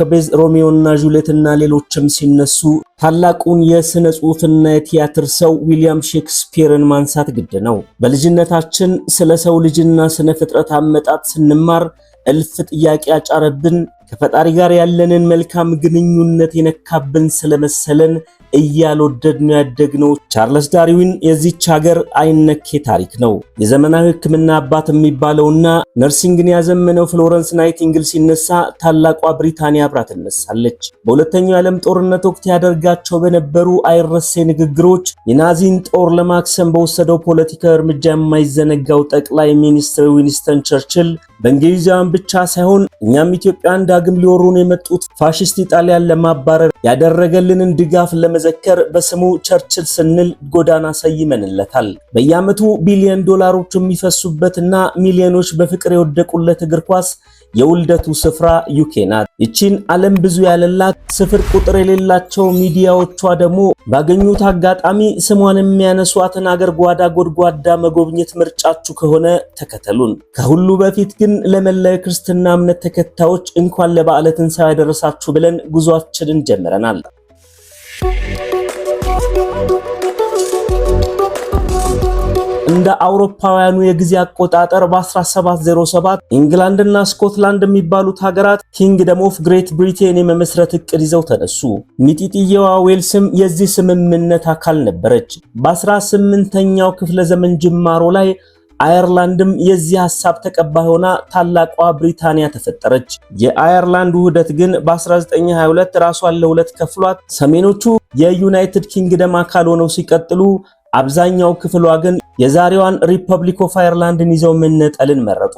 ማክቤዝ፣ ሮሚዮና ጁልየትና ሌሎችም ሲነሱ ታላቁን የሥነ ጽሑፍና የቲያትር ሰው ዊሊያም ሼክስፒርን ማንሳት ግድ ነው። በልጅነታችን ስለ ሰው ልጅና ስነ ፍጥረት አመጣጥ ስንማር እልፍ ጥያቄ ያጫረብን፣ ከፈጣሪ ጋር ያለንን መልካም ግንኙነት የነካብን ስለመሰለን እያልወደድነው ያደግነው ቻርለስ ዳርዊን የዚች ሀገር አይነኬ ታሪክ ነው። የዘመናዊ ሕክምና አባት የሚባለውና nursing ን ያዘመነው ፍሎረንስ ናይቲንግል ሲነሳ ታላቋ ብሪታንያ አብራ ትነሳለች። በሁለተኛው የዓለም ጦርነት ወቅት ያደርጋቸው በነበሩ አይረሴ ንግግሮች የናዚን ጦር ለማክሰም በወሰደው ፖለቲካዊ እርምጃ የማይዘነጋው ጠቅላይ ሚኒስትር ዊንስተን ቸርችል በእንግሊዛውያን ብቻ ሳይሆን እኛም ኢትዮጵያን ዳግም ሊወሩን የመጡት ፋሽስት ኢጣሊያን ለማባረር ያደረገልንን ድጋፍ ለመዘከር በስሙ ቸርችል ስንል ጎዳና ሰይመንለታል። በየዓመቱ ቢሊዮን ዶላሮች የሚፈሱበትና ሚሊዮኖች በፍቅር የወደቁለት እግር ኳስ የውልደቱ ስፍራ ዩኬ ናት። ይቺን ዓለም ብዙ ያለላት፣ ስፍር ቁጥር የሌላቸው ሚዲያዎቿ ደግሞ ባገኙት አጋጣሚ ስሟን የሚያነሷትን አገር ጓዳ ጎድጓዳ መጎብኘት ምርጫችሁ ከሆነ ተከተሉን። ከሁሉ በፊት ግን ለመላው የክርስትና እምነት ተከታዮች እንኳን ለበዓለ ትንሣኤ ያደረሳችሁ ብለን ጉዟችንን ጀምረናል። እንደ አውሮፓውያኑ የጊዜ አቆጣጠር በ1707 ኢንግላንድ እና ስኮትላንድ የሚባሉት ሀገራት Kingdom of Great Britain የመመስረት እቅድ ይዘው ተነሱ። ሚጢጥየዋ ዌልስም የዚህ ስምምነት አካል ነበረች። በ18ኛው ክፍለ ዘመን ጅማሮ ላይ አየርላንድም የዚህ ሐሳብ ተቀባይ ሆና ታላቋ ብሪታንያ ተፈጠረች። የአየርላንድ ውህደት ግን በ1922 ራሷን ለሁለት ከፍሏት ሰሜኖቹ የዩናይትድ ኪንግደም አካል ሆነው ሲቀጥሉ፣ አብዛኛው ክፍሏ ግን የዛሬዋን Republic of Ireland ን ይዘው መነጠልን መረጡ።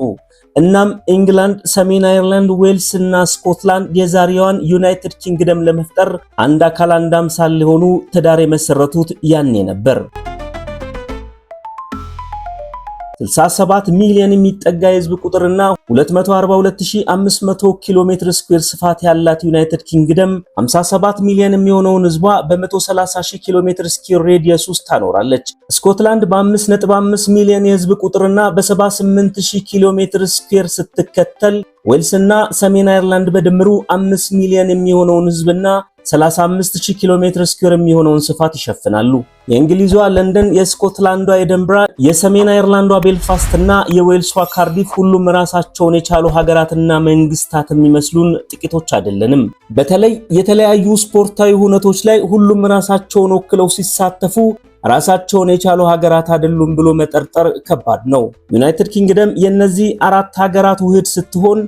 እናም ኢንግላንድ፣ ሰሜን አየርላንድ፣ ዌልስ እና ስኮትላንድ የዛሬዋን ዩናይትድ ኪንግደም ለመፍጠር አንድ አካል አንድ አምሳል ሊሆኑ ትዳር የመሰረቱት ያኔ ነበር። 67 ሚሊዮን የሚጠጋ የህዝብ ቁጥርና 242500 ኪሎ ሜትር square ስፋት ያላት ዩናይትድ ኪንግደም 57 ሚሊዮን የሚሆነውን ህዝቧ በ130,000 ኪሎ ሜትር square radius ውስጥ ታኖራለች። ስኮትላንድ በ5.5 ሚሊዮን የህዝብ ቁጥርና በ78,000 ኪሎ ሜትር square ስትከተል፣ ዌልስና ሰሜን አየርላንድ በድምሩ 5 ሚሊዮን የሚሆነውን ህዝብና 35000 ኪሎ ሜትር square የሚሆነውን ስፋት ይሸፍናሉ። የእንግሊዟ ለንደን፣ የስኮትላንዷ ኤደንብራ፣ የሰሜን አየርላንዷ ቤልፋስት እና የዌልሷ ካርዲፍ ሁሉም ራሳቸውን የቻሉ ሀገራትና መንግስታት የሚመስሉን ጥቂቶች አይደለንም። በተለይ የተለያዩ ስፖርታዊ ሁነቶች ላይ ሁሉም ራሳቸውን ወክለው ሲሳተፉ ራሳቸውን የቻሉ ሀገራት አይደሉም ብሎ መጠርጠር ከባድ ነው። ዩናይትድ ኪንግደም የነዚህ አራት ሀገራት ውህድ ስትሆን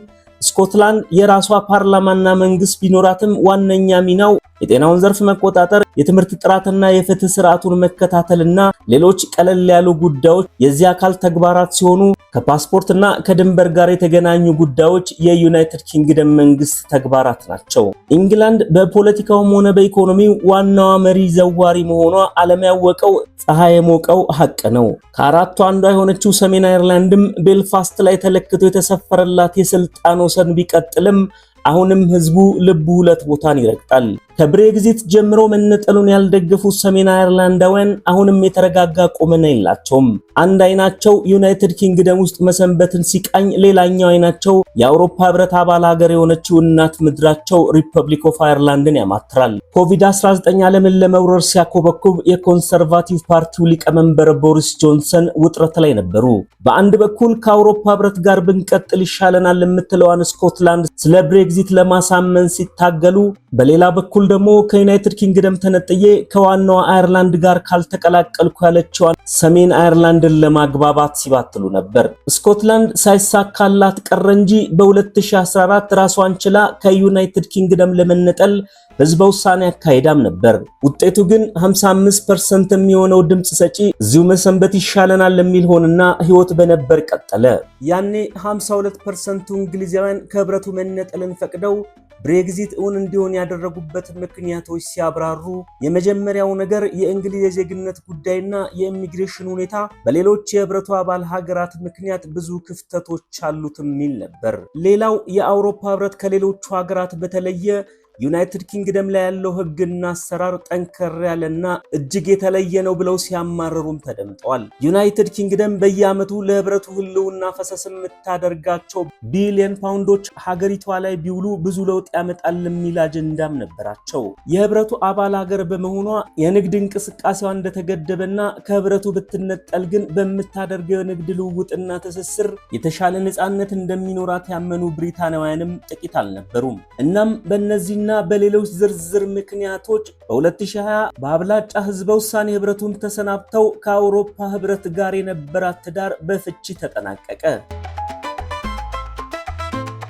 ስኮትላንድ የራሷ ፓርላማና መንግስት ቢኖራትም ዋነኛ ሚናው የጤናውን ዘርፍ መቆጣጠር፣ የትምህርት ጥራትና የፍትህ ስርዓቱን መከታተልና ሌሎች ቀለል ያሉ ጉዳዮች የዚህ አካል ተግባራት ሲሆኑ ከፓስፖርትና ከድንበር ጋር የተገናኙ ጉዳዮች የዩናይትድ ኪንግደም መንግስት ተግባራት ናቸው። ኢንግላንድ በፖለቲካውም ሆነ በኢኮኖሚው ዋናዋ መሪ ዘዋሪ መሆኗ ዓለም ያወቀው ፀሐይ የሞቀው ሀቅ ነው። ከአራቱ አንዷ የሆነችው ሰሜን አየርላንድም ቤልፋስት ላይ ተለክቶ የተሰፈረላት የስልጣን ወሰን ቢቀጥልም አሁንም ህዝቡ ልቡ ሁለት ቦታን ይረግጣል። ከብሬግዚት ጀምሮ መነጠሉን ያልደገፉት ሰሜን አየርላንዳውያን አሁንም የተረጋጋ ቁመና የላቸውም። አንድ አይናቸው ዩናይትድ ኪንግደም ውስጥ መሰንበትን ሲቃኝ፣ ሌላኛው አይናቸው የአውሮፓ ህብረት አባል ሀገር የሆነችው እናት ምድራቸው ሪፐብሊክ ኦፍ አየርላንድን ያማትራል። ኮቪድ-19 ዓለምን ለመውረር ሲያኮበኩብ የኮንሰርቫቲቭ ፓርቲው ሊቀመንበር ቦሪስ ጆንሰን ውጥረት ላይ ነበሩ። በአንድ በኩል ከአውሮፓ ህብረት ጋር ብንቀጥል ይሻለናል የምትለዋን ስኮትላንድ ስለ ብሬግዚት ለማሳመን ሲታገሉ፣ በሌላ በኩል ደግሞ ከዩናይትድ ኪንግደም ተነጥዬ ከዋናዋ አየርላንድ ጋር ካልተቀላቀልኩ ያለችዋን ሰሜን አየርላንድን ለማግባባት ሲባትሉ ነበር። ስኮትላንድ ሳይሳካላት ቀረ እንጂ በ2014 ራሷን ችላ ከዩናይትድ ኪንግደም ለመነጠል ህዝበ ውሳኔ አካሂዳም ነበር። ውጤቱ ግን 55% የሚሆነው ድምፅ ሰጪ እዚሁ መሰንበት ይሻለናል የሚል ሆንና ህይወት በነበር ቀጠለ። ያኔ 52%ቱ እንግሊዛውያን ከህብረቱ መነጠልን ፈቅደው ብሬግዚት እውን እንዲሆን ያደረጉበት ምክንያቶች ሲያብራሩ የመጀመሪያው ነገር የእንግሊዝ የዜግነት ጉዳይና የኢሚግሬሽን ሁኔታ በሌሎች የህብረቱ አባል ሀገራት ምክንያት ብዙ ክፍተቶች አሉት የሚል ነበር። ሌላው የአውሮፓ ህብረት ከሌሎቹ ሀገራት በተለየ ዩናይትድ ኪንግደም ላይ ያለው ሕግና አሰራር ጠንከር ያለና እጅግ የተለየ ነው ብለው ሲያማርሩም ተደምጠዋል። ዩናይትድ ኪንግደም በየዓመቱ ለህብረቱ ህልውና ፈሰስ የምታደርጋቸው ቢሊየን ፓውንዶች ሀገሪቷ ላይ ቢውሉ ብዙ ለውጥ ያመጣል የሚል አጀንዳም ነበራቸው። የህብረቱ አባል ሀገር በመሆኗ የንግድ እንቅስቃሴዋ እንደተገደበና ከህብረቱ ብትነጠል ግን በምታደርገው የንግድ ልውውጥና ትስስር የተሻለ ነፃነት እንደሚኖራት ያመኑ ብሪታናውያንም ጥቂት አልነበሩም። እናም በእነዚህና በሌሎች ዝርዝር ምክንያቶች በ2020 በአብላጫ ህዝበ ውሳኔ ህብረቱን ተሰናብተው ከአውሮፓ ህብረት ጋር የነበራት ትዳር በፍቺ ተጠናቀቀ።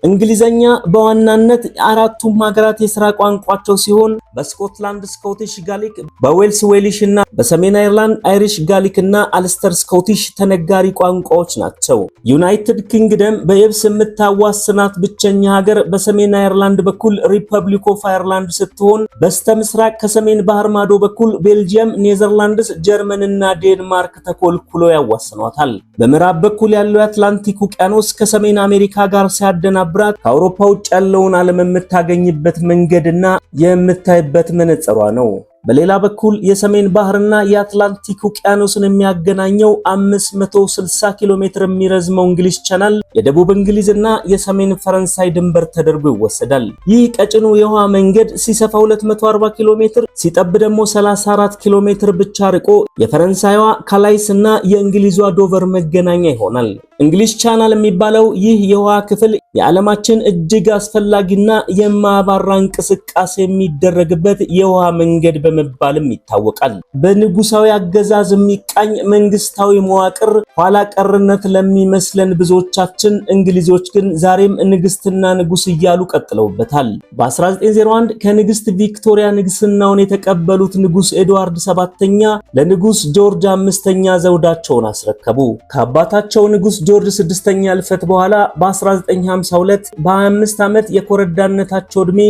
እንግሊዘኛ በዋናነት የአራቱም ሀገራት የሥራ ቋንቋቸው ሲሆን በስኮትላንድ Scottish Gaelic፣ በዌልስ Welsh እና በሰሜን አይርላንድ Irish Gaelic እና Ulster Scottish ተነጋሪ ቋንቋዎች ናቸው። ዩናይትድ ኪንግደም በየብስ የምታዋስናት ብቸኛ ሀገር በሰሜን አይርላንድ በኩል Republic of Ireland ስትሆን በስተ ምስራቅ ከሰሜን ባህር ማዶ በኩል ቤልጂየም፣ ኔዘርላንድስ፣ ጀርመን እና ዴንማርክ ተኮልኩሎ ያዋስኗታል። በምዕራብ በኩል ያለው የአትላንቲክ ውቅያኖስ ከሰሜን አሜሪካ ጋር ሲያደናብራት ከአውሮፓ ውጭ ያለውን ዓለም የምታገኝበት መንገድና የምታይበት መነጽሯ ነው። በሌላ በኩል የሰሜን ባህርና የአትላንቲክ ውቅያኖስን የሚያገናኘው 560 ኪሎ ሜትር የሚረዝመው እንግሊዝ ቻናል የደቡብ እንግሊዝና የሰሜን ፈረንሳይ ድንበር ተደርጎ ይወሰዳል። ይህ ቀጭኑ የውሃ መንገድ ሲሰፋ 240 ኪሎ ሜትር፣ ሲጠብ ደግሞ 34 ኪሎ ሜትር ብቻ ርቆ የፈረንሳይዋ ካላይስ እና የእንግሊዟ ዶቨር መገናኛ ይሆናል። እንግሊዝ ቻናል የሚባለው ይህ የውሃ ክፍል የዓለማችን እጅግ አስፈላጊና የማያባራ እንቅስቃሴ የሚደረግበት የውሃ መንገድ በመባልም ይታወቃል። በንጉሳዊ አገዛዝ የሚቃኝ መንግስታዊ መዋቅር ኋላ ቀርነት ለሚመስለን ብዙዎቻችን፣ እንግሊዞች ግን ዛሬም ንግስትና ንጉስ እያሉ ቀጥለውበታል። በ1901 ከንግስት ቪክቶሪያ ንግስናውን የተቀበሉት ንጉስ ኤድዋርድ ሰባተኛ ለንጉስ ጆርጅ አምስተኛ ዘውዳቸውን አስረከቡ። ከአባታቸው ንጉስ ጆርጅ ስድስተኛ ህልፈት በኋላ በ1952 በ25 ዓመት የኮረዳነታቸው ዕድሜ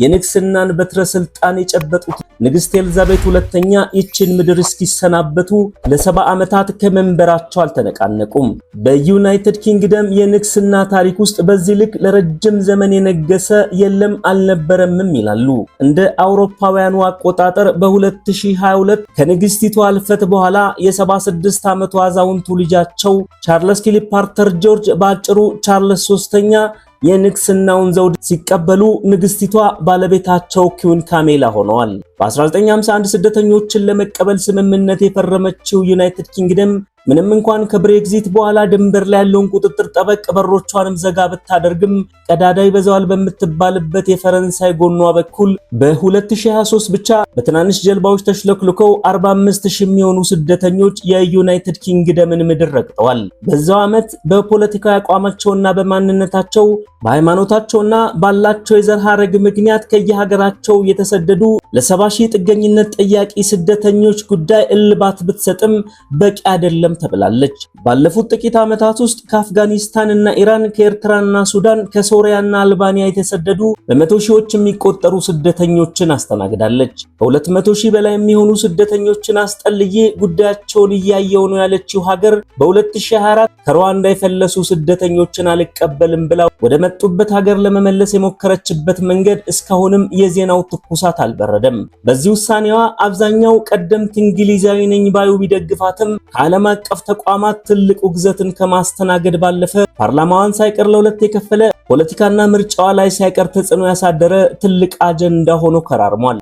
የንግስናን በትረ ስልጣን የጨበጡት ንግስት ኤልዛቤት ሁለተኛ ይችን ምድር እስኪሰናበቱ ለ70 ዓመታት ከመንበራቸው አልተነቃነቁም። በዩናይትድ ኪንግደም የንግስና ታሪክ ውስጥ በዚህ ልክ ለረጅም ዘመን የነገሰ የለም፣ አልነበረምም ይላሉ። እንደ አውሮፓውያኑ አቆጣጠር በ2022 ከንግስቲቱ ህልፈት በኋላ የ76 ዓመቱ አዛውንቱ ልጃቸው ቻርለስ ፊሊፕ አርተር ጆርጅ፣ በአጭሩ ቻርለስ ሶስተኛ፣ የንግስናውን ዘውድ ሲቀበሉ ንግስቲቷ ባለቤታቸው Queen ካሜላ ሆነዋል። በ1951 ስደተኞችን ለመቀበል ስምምነት የፈረመችው ዩናይትድ ኪንግደም ምንም እንኳን ከብሬግዚት በኋላ ድንበር ላይ ያለውን ቁጥጥር ጠበቅ፣ በሮቿንም ዘጋ ብታደርግም ቀዳዳ ይበዛዋል በምትባልበት የፈረንሳይ ጎኗ በኩል በ2023 ብቻ በትናንሽ ጀልባዎች ተሽለክልከው 45,000 የሚሆኑ ስደተኞች የዩናይትድ ኪንግደምን ምድር ረግጠዋል። በዛው ዓመት በፖለቲካዊ አቋማቸውና በማንነታቸው፣ በሃይማኖታቸውና ባላቸው የዘር ሐረግ ምክንያት ከየሀገራቸው የተሰደዱ ለ70,000 ጥገኝነት ጠያቂ ስደተኞች ጉዳይ እልባት ብትሰጥም በቂ አይደለም ተብላለች። ባለፉት ጥቂት ዓመታት ውስጥ ከአፍጋኒስታን እና ኢራን፣ ከኤርትራና ሱዳን፣ ከሶሪያና አልባኒያ የተሰደዱ በመቶ ሺዎች የሚቆጠሩ ስደተኞችን አስተናግዳለች። ከ200,000 በላይ የሚሆኑ ስደተኞችን አስጠልዬ ጉዳያቸውን እያየው ነው ያለችው ሀገር በ2024 ከሩዋንዳ የፈለሱ ስደተኞችን አልቀበልም ብላ ወደ መጡበት ሀገር ለመመለስ የሞከረችበት መንገድ እስካሁንም የዜናው ትኩሳት አልበረደም። በዚህ ውሳኔዋ አብዛኛው ቀደምት እንግሊዛዊ ነኝ ባዩ ቢደግፋትም ከዓለም አቀፍ ተቋማት ትልቅ ውግዘትን ከማስተናገድ ባለፈ ፓርላማዋን ሳይቀር ለሁለት የከፈለ፣ ፖለቲካና ምርጫዋ ላይ ሳይቀር ተጽዕኖ ያሳደረ ትልቅ አጀንዳ ሆኖ ከራርሟል።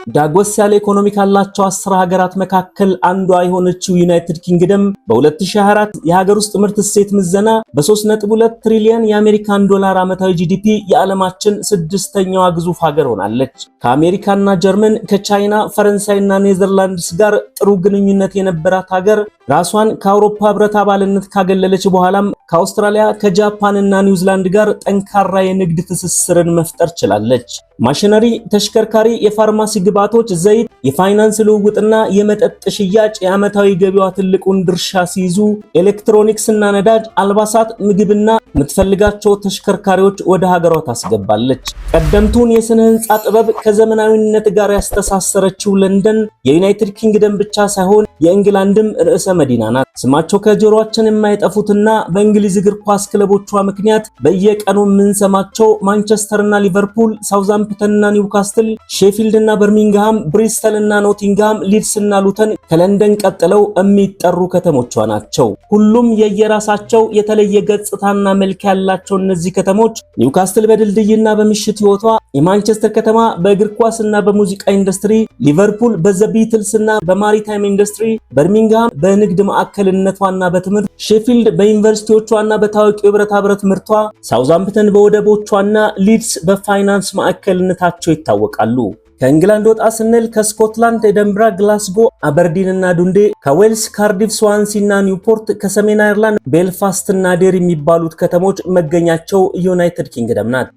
ዳጎስ ያለ ኢኮኖሚ ካላቸው 10 ሀገራት መካከል አንዷ የሆነችው ዩናይትድ ኪንግደም በ2024 የሀገር ውስጥ ምርት እሴት ምዘና በ3.2 ትሪሊየን የአሜሪካን ዶላር ዓመታዊ GDP የዓለማችን ስድስተኛዋ ግዙፍ ሀገር ሆናለች። ከአሜሪካና ጀርመን፣ ከቻይና፣ ፈረንሳይና ኔዘርላንድስ ጋር ጥሩ ግንኙነት የነበራት ሀገር ራሷን ከአውሮፓ ህብረት አባልነት ካገለለች በኋላም ከአውስትራሊያ፣ ከጃፓንና ኒውዚላንድ ጋር ጠንካራ የንግድ ትስስርን መፍጠር ችላለች። ማሽነሪ፣ ተሽከርካሪ፣ የፋርማሲ ግብዓቶች፣ ዘይት፣ የፋይናንስ ልውውጥና የመጠጥ ሽያጭ የዓመታዊ ገቢዋ ትልቁን ድርሻ ሲይዙ ኤሌክትሮኒክስ እና ነዳጅ፣ አልባሳት፣ ምግብና የምትፈልጋቸው ተሽከርካሪዎች ወደ ሀገሯ ታስገባለች። ቀደምቱን የስነ ህንፃ ጥበብ ከዘመናዊነት ጋር ያስተሳሰረችው ለንደን የዩናይትድ ኪንግደም ብቻ ሳይሆን የእንግላንድም ርዕሰ መዲና ናት። ስማቸው ከጆሮአችን የማይጠፉትና በእንግሊዝ እግር ኳስ ክለቦቿ ምክንያት በየቀኑ የምንሰማቸው ማንቸስተርና ሊቨርፑል፣ ሳውዛምፕተንና ኒውካስትል፣ ሼፊልድና በርሚንግሃም፣ ብሪስተልና ኖቲንግሃም፣ ሊድስና ሉተን ከለንደን ቀጥለው የሚጠሩ ከተሞቿ ናቸው። ሁሉም የየራሳቸው የተለየ ገጽታና መልክ ያላቸው እነዚህ ከተሞች ኒውካስትል በድልድይና በምሽት ሕይወቷ፣ የማንቸስተር ከተማ በእግር ኳስና በሙዚቃ ኢንዱስትሪ፣ ሊቨርፑል በ The Beatles እና በ maritime ኢንዱስትሪ፣ በርሚንግሃም በንግድ ማዕከልነቷና በትምህርት፣ ሼፊልድ በዩኒቨርሲቲዎቿና በታዋቂው የብረታ ብረት ምርቷ፣ ሳውዛምፕተን በወደቦቿና ሊድስ በፋይናንስ ማዕከልነታቸው ይታወቃሉ። ከእንግላንድ ወጣ ስንል ከስኮትላንድ ኤደንብራ፣ ግላስጎ፣ አበርዲን እና ዱንዴ፣ ከዌልስ ካርዲፍ፣ ስዋንሲ እና ኒውፖርት፣ ከሰሜን አይርላንድ ቤልፋስት እና ዴሪ የሚባሉት ከተሞች መገኛቸው ዩናይትድ ኪንግደም ናት።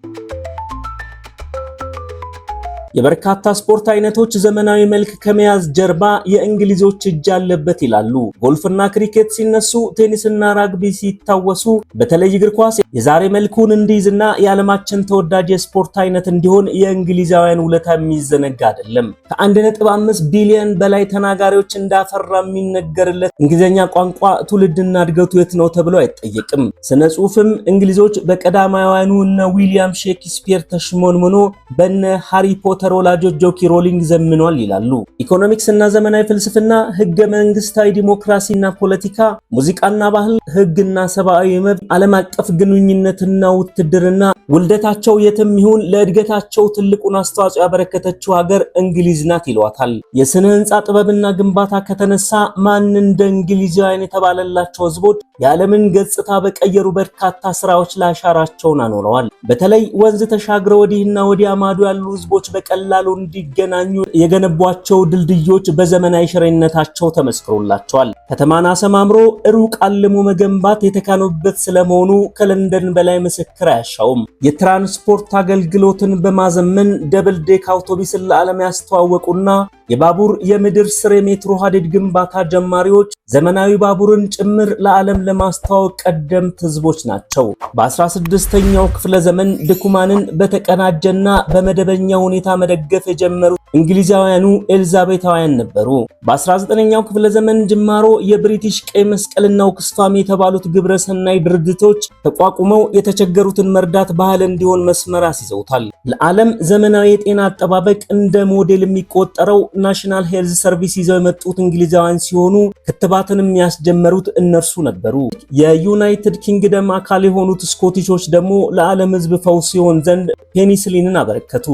የበርካታ ስፖርት አይነቶች ዘመናዊ መልክ ከመያዝ ጀርባ የእንግሊዞች እጅ አለበት ይላሉ። ጎልፍና ክሪኬት ሲነሱ፣ ቴኒስና ራግቢ ሲታወሱ፣ በተለይ እግር ኳስ የዛሬ መልኩን እንዲይዝና የዓለማችን ተወዳጅ የስፖርት አይነት እንዲሆን የእንግሊዛውያን ውለታ የሚዘነጋ አይደለም። ከ1.5 ቢሊዮን በላይ ተናጋሪዎች እንዳፈራ የሚነገርለት እንግሊዝኛ ቋንቋ ትውልድና እድገቱ የት ነው ተብሎ አይጠየቅም። ስነ ጽሁፍም እንግሊዞች በቀዳማውያኑ እነ ዊሊያም ሼክስፒር ተሽሞንሙኖ በነ ሃሪ ፖተር ወላጆች ጄኬ ሮሊንግ ዘምኗል ይላሉ። ኢኮኖሚክስ እና ዘመናዊ ፍልስፍና፣ ህገ መንግስታዊ ዲሞክራሲና ፖለቲካ፣ ሙዚቃና ባህል፣ ህግና ሰብአዊ መብት፣ ዓለም አቀፍ ግንኙነትና ውትድርና ውልደታቸው የትም ይሁን ለእድገታቸው ትልቁን አስተዋጽኦ ያበረከተችው ሀገር እንግሊዝ ናት ይሏታል። የስነ ህንፃ ጥበብና ግንባታ ከተነሳ ማን እንደ እንግሊዛውያን የተባለላቸው ህዝቦች የዓለምን ገጽታ በቀየሩ በርካታ ስራዎች ላይ አሻራቸውን አኖረዋል። በተለይ ወንዝ ተሻግረው ወዲህና ወዲያ ማዶ ያሉ ህዝቦች በቀላሉ እንዲገናኙ የገነቧቸው ድልድዮች በዘመናዊ ሽሬነታቸው ተመስክሮላቸዋል። ከተማን አሰማምሮ ሩቅ አልሞ መገንባት የተካኑበት ስለመሆኑ ከለንደን በላይ ምስክር አያሻውም። የትራንስፖርት አገልግሎትን በማዘመን double deck አውቶቡስን ለዓለም ያስተዋወቁና የባቡር የምድር ስር የሜትሮ ሀዲድ ግንባታ ጀማሪዎች ዘመናዊ ባቡርን ጭምር ለዓለም ለማስተዋወቅ ቀደምት ህዝቦች ናቸው። በ16ኛው ክፍለ ዘመን ድኩማንን በተቀናጀና በመደበኛ ሁኔታ መደገፍ የጀመሩት እንግሊዛውያኑ ኤልዛቤታውያን ነበሩ። በ19ኛው ክፍለ ዘመን ጅማሮ የብሪቲሽ ቀይ መስቀልና ኦክስፋም የተባሉት ግብረ ሰናይ ድርጅቶች ተቋቁመው የተቸገሩትን መርዳት ባህል እንዲሆን መስመር አስይዘውታል። ለዓለም ዘመናዊ የጤና አጠባበቅ እንደ ሞዴል የሚቆጠረው National Health Service ይዘው የመጡት እንግሊዛውያን ሲሆኑ ክትባትንም ያስጀመሩት እነርሱ ነበሩ። የዩናይትድ ኪንግደም አካል የሆኑት ስኮቲሾች ደግሞ ለዓለም ሕዝብ ፈውስ ይሆን ዘንድ ፔኒሲሊንን አበረከቱ።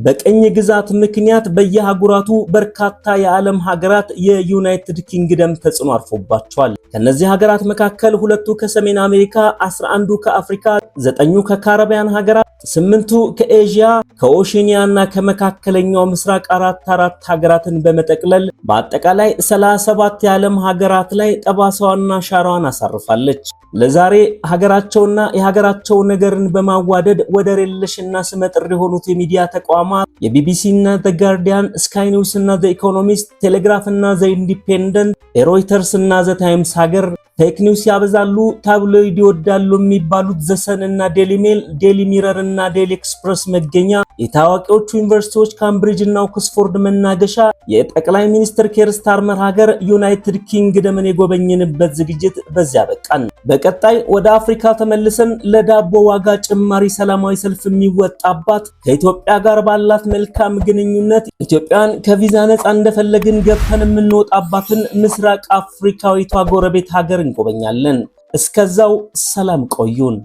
በቅኝ ግዛት ምክንያት በየአህጉራቱ በርካታ የዓለም ሀገራት የዩናይትድ ኪንግደም ተጽዕኖ አርፎባቸዋል። ከነዚህ ሀገራት መካከል ሁለቱ ከሰሜን አሜሪካ፣ 11ዱ ከአፍሪካ፣ ዘጠኙ ከካረቢያን ሀገራት፣ ስምንቱ ከኤዥያ፣ ከኦሺኒያ እና ከመካከለኛው ምስራቅ አራት አራት ሀገራትን በመጠቅለል በአጠቃላይ 37 የዓለም ሀገራት ላይ ጠባሳዋና አሻራዋን አሳርፋለች። ለዛሬ ሀገራቸውና የሀገራቸው ነገርን በማዋደድ ወደር የለሽና ስመጥር የሆኑት የሚዲያ ተቋማት የቢቢሲ እና ዘ ጋርዲያን፣ ስካይ ኒውስ እና ዘ ኢኮኖሚስት፣ ቴሌግራፍ እና ዘ ኢንዲፔንደንት፣ የሮይተርስ እና ዘ ታይምስ ሀገር fake news ያበዛሉ፣ tabloid ይወዳሉ የሚባሉት ዘ ሰን እና ዴሊ ሜል፣ ዴሊ ሚረር እና ዴሊ ኤክስፕረስ መገኛ፣ የታዋቂዎቹ ዩኒቨርሲቲዎች ካምብሪጅ እና ኦክስፎርድ መናገሻ፣ የጠቅላይ ሚኒስትር ኬር ስታርመር ሀገር ዩናይትድ ኪንግደምን የጎበኘንበት ዝግጅት በዚያ በቃን። በቀጣይ ወደ አፍሪካ ተመልሰን ለዳቦ ዋጋ ጭማሪ ሰላማዊ ሰልፍ የሚወጣባት፣ ከኢትዮጵያ ጋር ባላት መልካም ግንኙነት ኢትዮጵያን ከቪዛ ነፃ እንደፈለግን ገብተን የምንወጣባትን ምስራቅ አፍሪካዊቷ ጎረቤት ሀገር እንጎበኛለን። እስከዛው ሰላም ቆዩን።